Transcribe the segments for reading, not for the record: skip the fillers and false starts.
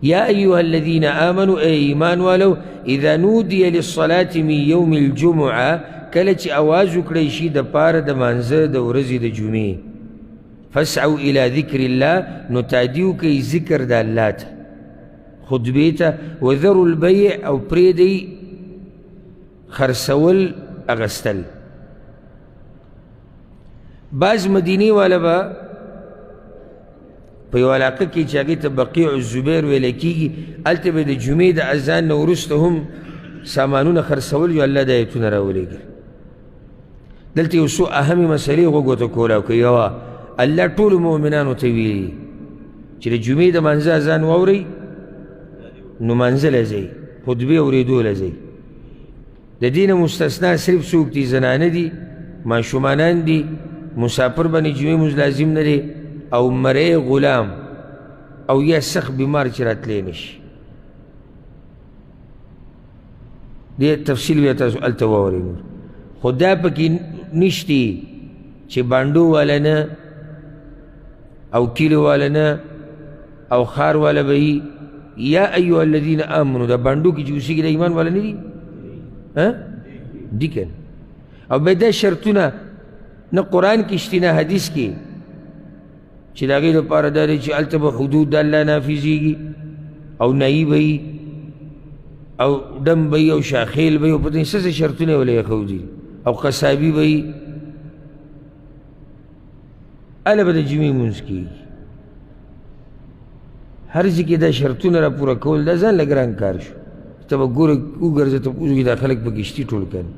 یا ایها الذین آمنو، ای ایمان والو، اذا نودی للصلاة من یوم الجمعه، کله چې اواز وکړی شي د پاره د مانځه د ورځې د جمعې، فاسعوا الی ذکر الله، نو تادي وکړئ ذکر د الله ته، خطبې ته، وذروا البیع، او پرېږدئ خرڅول اغستل. بعض مدینې والا به په یوه علاقه کې چې هغې ته بقیع الزبیر ویل کېږي، هلته به د جمعې د اذان نه وروسته هم سامانونه خرڅول، یو الله د ایتونه راولېږل. دلته یو څو اهمې مسئلې غوږو ته کولاو کوي. یوه، الله ټولو مؤمنانو ته ویلي چې د جمعې د مانځه اذان واورئ نو مانځه له ځئ، خطبې اورېدو له ځئ. د دې نه مستثنا صرف څوک دي؟ زنانه دي، ماشومانان دي، مسافر باندې جمعې لمونځ لازم نه دی، او مری غلام او یا سخت بیمار چې راتلی نه شي. دې تفصیل بیا تاسو هلته واورئ. نور خو دا پکې نشتي چې بانډو والا نه او کلیو والا نه او ښار والا به یي. یا ایها الذین آمنو، دا بانډو کې چې اوسېږي دا ایمان والا نه دي، دي که نه؟ او بیا دا شرطونه نه قرآن کې شته نه حدیث کې چې د هغې دپاره دا دی چې هلته به حدود د الله نافذېږي او نایي به وي او ډم به وي او شاخیل به وي او پته نه څه څه شرطونه یې ولې ایښودي او قصابي به وي، هله به د جمعې لمونځ کېږي. هر ځای کې دا شرطونه را پوره کول دا ځان له ګران کار شو. ته به ګوره وګرځه ته پوه دا خلک په کشتي ټول که نه.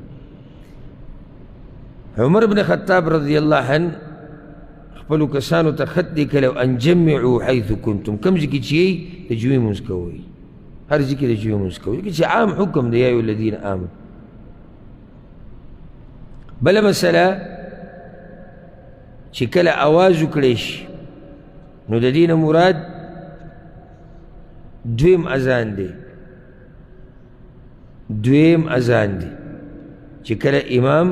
عمر بن خطاب رضی الله عنه خپلو کسانو ته خط لیکلی ان جمعو حیث کنتم، کوم ځای کې چې یئ د جمعې لمونځ کوئ، هر ځای کې د جمعې لمونځ کوئ، ځکه چې عام حکم دی، یا ایها الذین آمنو. بله مسله چې کله اواز وکړی شي نو د دې نه مراد دویم اذان دی، دویم اذان دی چې کله امام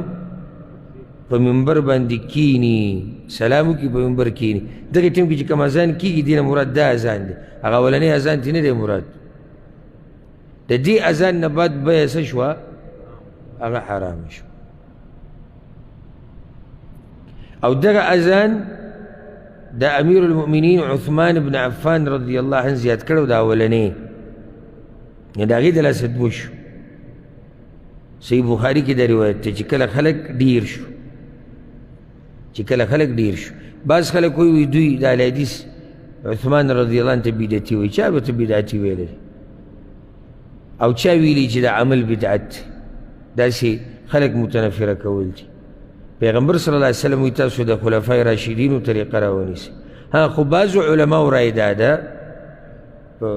په منبر باندې کینی، سلام وکړي په منبر کینی، دغه ټیم کې چې کوم اذان کیږي دې نه مراد دا اذان دی، هغه اولنی اذان ترې نه دی مراد. د دې اذان نه بعد بیه څه شوه؟ هغه حرام شو. او دغه اذان د امیر المؤمنین عثمان بن عفان رضی الله عنه زیات کړو دا اولنی، د هغې د لاسه دوه شو. صحیح بخاري کې دا روایت دی چې کله خلک ډیر شو، چې کله خلک ډیر شو، بعض خلک وایي دوی د اهل حدیث عثمان رضی الله عنه ته بدعتي وایي. چا به ته بدعتي ویلی او چا ویلي چې د عمل بدعت دی؟ داسې خلک متنفره کول دي. پیغمبر صلی الله علیه وسلم وایي تاسو د خلفای راشدینو طریقه راونیسئ. ها خو بعضو علماو رایه دا ده په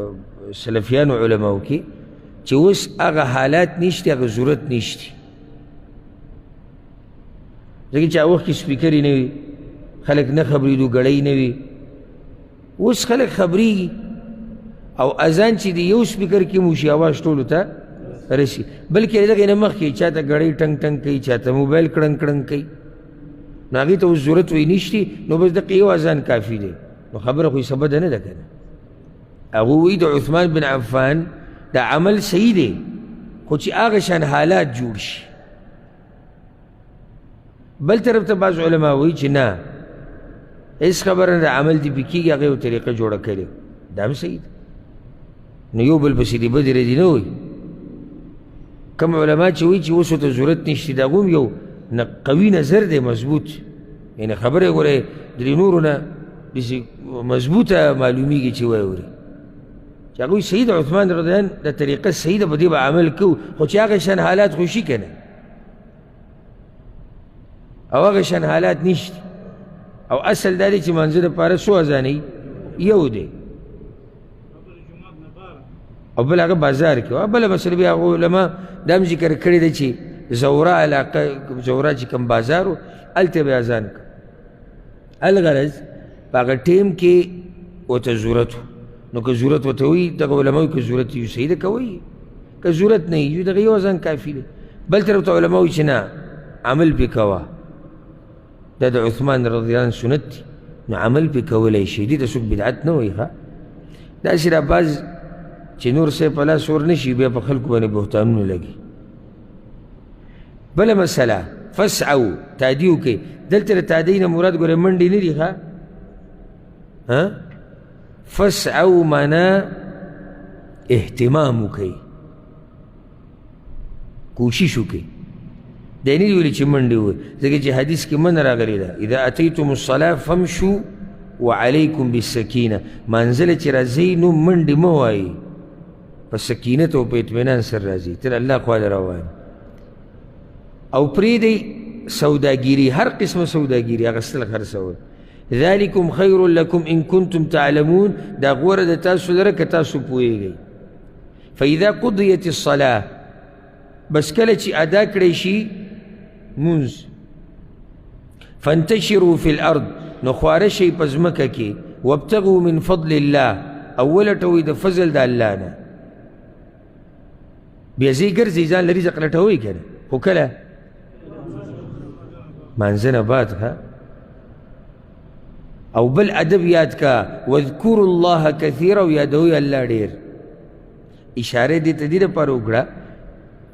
سلفیانو علماو کې چې اوس هغه حالات نشته، هغه ضرورت نشته، ځکه چې هغه وخت کې سپیکرې نه وي، خلک نه خبرېدو، ګړۍ نه وي. اوس خلک خبرېږي او اذان چې د یو سپیکر کې مو شي اواز ټولو ته رسي، بلکې له دغې نه مخکې چاته ګړۍ ټنګ ټنګ کوي، چاته موبایل کړنګ کړنګ کوي، نو هغې ته اوس ضرورت وایي نشتي، نو بس دقه یو اذان کافي دی. نو خبره خو یې څه بده نه ده که نه. هغه وایي د عثمان بن عفان د عمل صحیح دی، خو چې هغه شان حالات جوړ شي. بل طرف ته بعض علما وایي چې نه، هېڅ خبره نه ده، عمل دې پې کېږي، هغه یو طریقه جوړه کړې، دا هم صحیح ده. نو یو بل پسې دې بدې ردې نه وایي. کوم علما چې وایي چې اوس ورته ضرورت نشته، د هغو هم یو قوي نظر دی، مضبوط، یعنې خبره یې ګورئ درې نورو نه داسې مضبوطه معلومیږي چې وایي چې هغوی صحیح ده، عثمان رضی الله عنه د طریقه صحیح ده، په دې به عمل کوو، خو چې هغه شان حالات خو شي که نه، او هغه شان حالات نشته. او اصل دا دی چې مانځه دپاره څو اذانې یو دی، او بل هغه بازار کې. بله مسله بیا هغه علما دا هم ذکر کړې ده چې زورا علاقه، زورا چې کوم بازار و هلته به اذان کړ. الغرض په هغه ټیم کې ورته ضرورت و، نو که ضرورت ورته وي دغه علما وایي که ضرورت یو صحیح ده کوي، که ضرورت نه وي دغه یو اذان کافي دی. بل طرف ته علما وایي چې نه، عمل پې کوه، دا د عثمان رضی الله عنه سنت دی، نو عمل پې کولی شي، دې ته څوک بدعت نه وایي. ښه داسې را بعض چې نور څه په لاس ور نه شي، بیا په خلکو باندې بهتانونه لګي. بله مسله فسعو، تادي وکړئ. دلته د تادۍ نه مراد ګورئ منډې نه دي، ښه فسعو معنا اهتمام وکړئ، کوشش وکړئ. دی نه دي ویلي چې منډې ووایي، ځکه چې حدیث کې منع راغلې ده، اذا اتیتم الصلاة فامشو وعلیکم بالسکینه. منزله چې راځئ نو منډې مه وایئ، په سکینت او په اطمینان سره راځئ، تر الله خوا له روان. او پرېږدئ سوداګیري، هر قسمه سوداګیري، اخیستل خرڅول. ذلکم خیر لکم ان کنتم تعلمون، دا غوره د تاسو لره که تاسو پوهېږئ. فاذا قضیت الصلاة، بس کله چې ادا کړی شي مونځ، فانتشروا فی الارض، نو خواره شئ په ځمکه کې، وابتغوا من فضل الله، او ولټوئ د فضل د الله نه. بیا ځئ ګرځئ ځان له رزق لټوئ که نه، خو کله مانځه نه بعد. ښه، او بل ادب یاد کا، واذکروا الله کثیرا، او یادوئ الله ډېر. اشاره دې ته دې لپاره وکړه،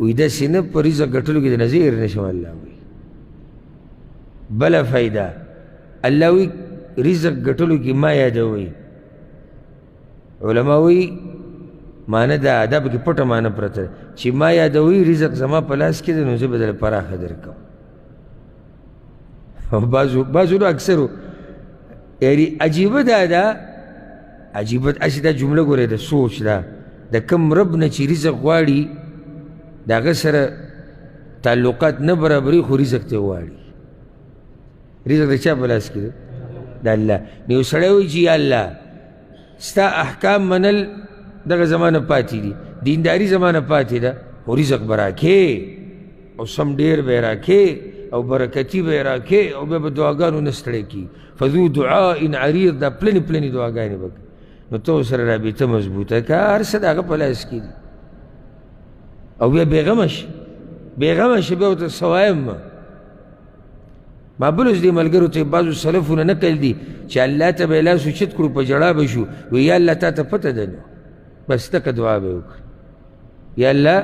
وایي داسې نه په رزق ګټلو کې د نظر نه شم. الله وایي بله فایده، الله وایي رزق ګټلو کې ما یادوئ. علما وایي معنی دا دا پکې پټه معنی پرته ده چې ما یادوئ، رزق زما په لاس کې دی، نو زه به درله پراخه درکوم. بعضو نو اکثرو یعنی عجیبه دا ده، عجیبه هسې دا جمله ګورئ، د سوچ ده، د کوم رب نه چې رزق غواړي د هغه سره تعلقات نه برابري، خو رزق ته غواړي. رزق د چا په لاس کې دی؟ د الله. نو یو سړی وایي چې یا الله ستا احکام منل دغه زمانه پاتې دي، دینداري زمانه پاتې ده، خو رزق به راکې او سم ډېر به یې راکې او برکتي به یې راکې، او بیا به دعاګانو نه ستړی کېږي. فذو دعاء عریض، دا پلنې پلنې دعاګانې به کوي. نو ته ورسره رابطه مضبوطه کړه، هر څه د هغه په لاس کې دي، او بیا بېغمه شي، بېغمه شي، بیا ورته څه وایم. ما بل اوس دې ملګرو ته بعضو سلفونه نقل دي چې الله ته به یې لاس اوچت کړو، په ژړا به شو، وایي یا الله تا ته پته ده، نو بس دقه دعا به یې وکړي، یا الله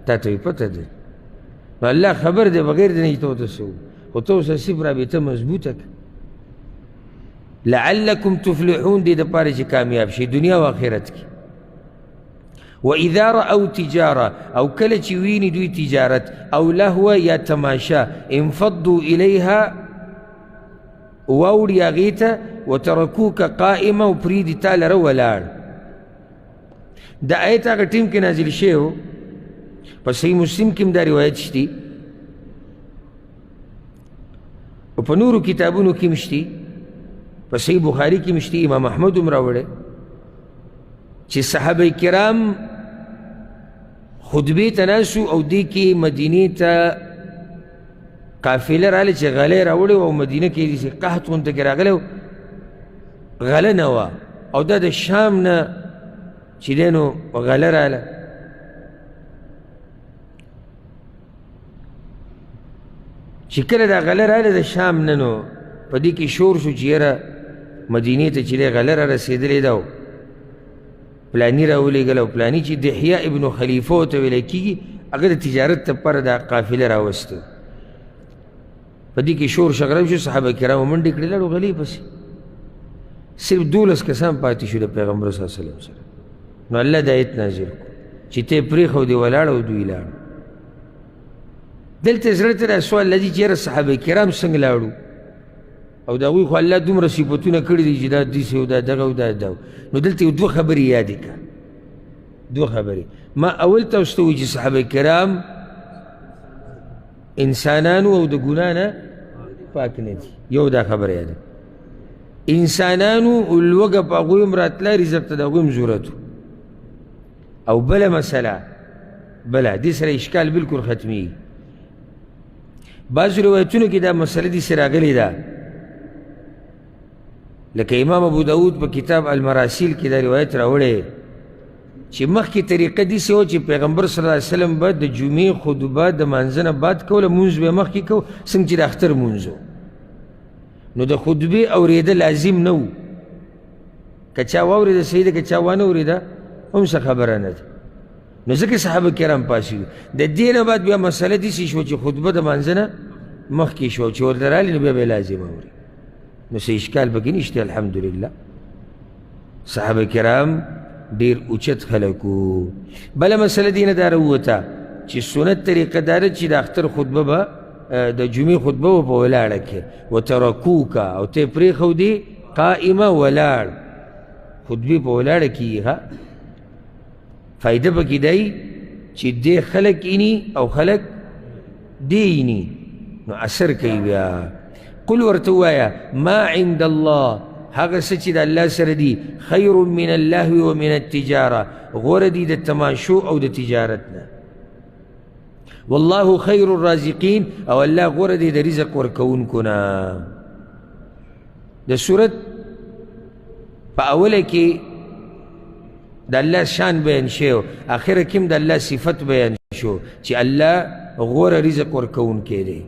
تا ته یې پته ده، نو الله خبر دی بغیر د نه چې ته ورته څه وکړې، خو ته ورسره صرف رابطه مضبوطه کړه. لعلکم تفلحون، دې دپاره چې کامیاب شئ دنیا او آخرت کې. وإذا رأوا تجارة، أو کله چې ویني دوی تجارت أو لهو یا تماشا، انفضوا إليها، واوړي هغې ته، وترکوک قائمه، او پرېږدي تا لره ولاړ. د آیت هغه ټیم کې نازل شوی و، په صحیح مسلم کې هم دا روایت شتي او په نورو کتابونو کې هم شتي، په صحیح بخاري کې هم شتي، امام احمد هم راوړی چې صحابه کرام خطبې ته ناست او دې کې مدینې ته قافله راغله چې غلې راوړې وه، او مدینه کې داسې قحط غونته کې راغلی و، غله نه وه، او دا د شام نه چې دی نو غله راغله. چې کله دا غله راغله د شام نه، نو په دې کې شور شو چې یاره مدینې ته چې دی غله را رسېدلې ده، پلانی راولېږله، او پلانی چې دحیه ابن خلیفه ورته ویلی کېږي، هغه د تجارت لپاره دا قافله راوسته. په دې کې شور شغرب شو، صحابه کرامو منډې کړې، لاړو غلې پسې. صرف 12 کسان پاتې شو د پیغمبر صلی الله علیه وسلم سره. نو الله دا آیت نازل کړو چې ته یې پرېښودې ولاړه او دوی لاړو. دلته زړه ته دا سوال راځي چې یاره صحابه کرام څنګه لاړو، او د هغوی خو الله دومره صفتونه کړي دي چې دا داسې او دا دغه او دا دا. نو دلته یو دوه خبرې یادې کړه، دوه خبرې. ما اول تاسو ته وویل چې صحابه کرام انسانانو او د ګناه نه پاک نه دي، یو دا خبره یاده. انسانانو لوږه په هغوی هم راتله، رزق ته د هغوی هم ضرورت و. او بله مسله، بله دې سره اشکال بالکل ختمیږي. بعضو روایتونو کې دا مسله دې سره راغلې ده، لکه امام ابو داود په کتاب المراسیل کې دا روایت راوړی چې مخکې طریقه داسې وه چې پیغمبر صلی الله علیه وسلم به د جمعې خطبه د مانځه نه بعد کوله، مونځ به یې مخکې کو، څنګه چې د اختر مونځ و. نو د خطبې اورېده لازم نه و، که چا واورېده صحیح ده، که چا وانه اورېده هم څه خبره نه ده. نو ځکه صحابه کرام پاڅېدو. د دې نه بعد بیا مسله داسې شوه چې خطبه د مانځه نه مخکې شوه، چې ورته راغلي نو بیا به یې لازم اوري، نو څه اشکال پکې نشته. الحمدلله صحابه کرام ډېر اوچت خلک وو. بله مسله دې نه دا راووته چې سنت طریقه دا ده چې د اختر خطبه به د جمعې خطبه به په ولاړه کې وترکوکه، او ته یې پرېښودې قائمه ولاړ، خطبې په ولاړه کېږي. ښه فایده پکې دی چې دې خلک ایني او خلک دې ایني، نو اثر کوي بیا. قل ورته ووایه ما عند الله، هغه څه چې د الله سره دي، خیر من اللهو ومن التجاره، غوره دي د تماشو او د تجارت نه. والله خیر الرازقین، او الله غوره دی د رزق ورکوونکو نه. د سورت په اوله کې د الله شان بیان شو، آخره کې هم د الله صفت بیان شو چې الله غوره رزق ورکوونکی دی.